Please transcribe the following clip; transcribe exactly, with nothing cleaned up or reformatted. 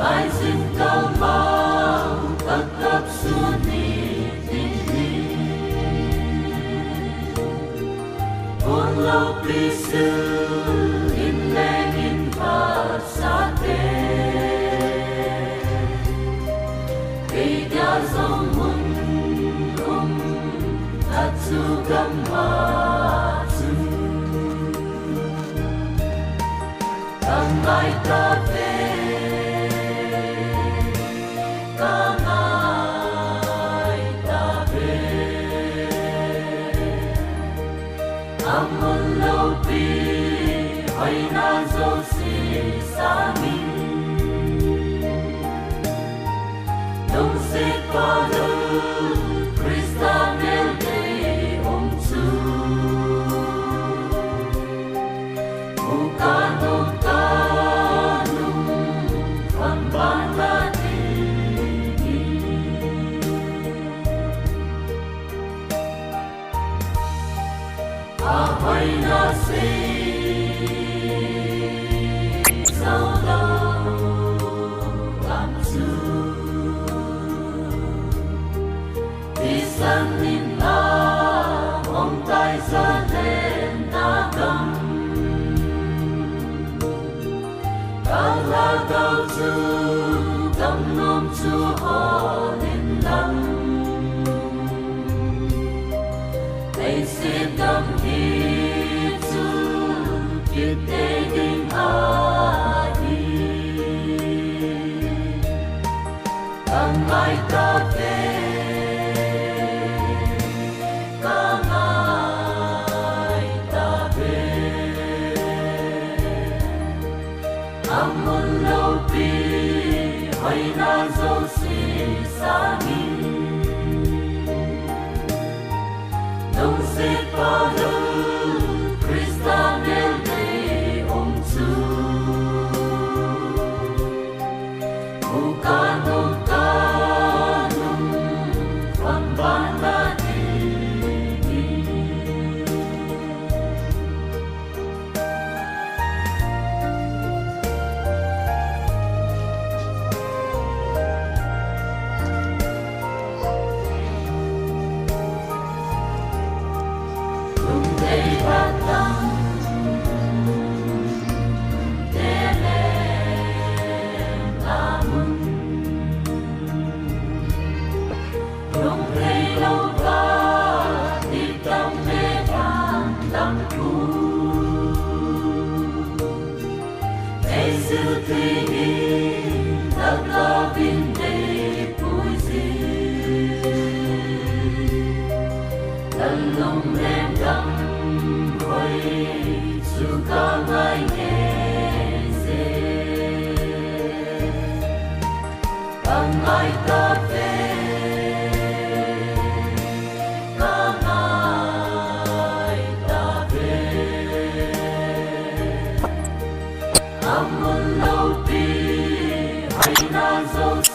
Aizin kalmang, kakap suni ding hi. Pun loupi sil in leng in pasate. Kei dia jong mun um, achu gam'a chun. Ka ngai tave, ka ngai tave. Amun loupi, hoina jouse sangin. Lungsetpa lou, Christa mel dei um chu. Muka nung ka nung, kham ban ta ding hi. Ahoina sei, sao lou, lam chu. Isan in a, hong tai sa len na gam. Ka lhagao chu gamnom chu hol in lang. Leiset gam hi chu kit tei ding ahi. Ka ngai tave, ka ngai tave. Amun loupi, hoina jouse sangin. Lungsetpa lou, Christa mel dei um chu. Muka nung ka nung, kham ban ta ding hi. Lungdei batang tele lamun. Lungdei lou ka, ti tam le tam lam ku. Jesu thei hi, lak lou vin dei pui si. Lal lung lem gam hoi, chu ka ngai nge se. Ka ngai tave, ka ngai tave. Amun loupi, hoina jouse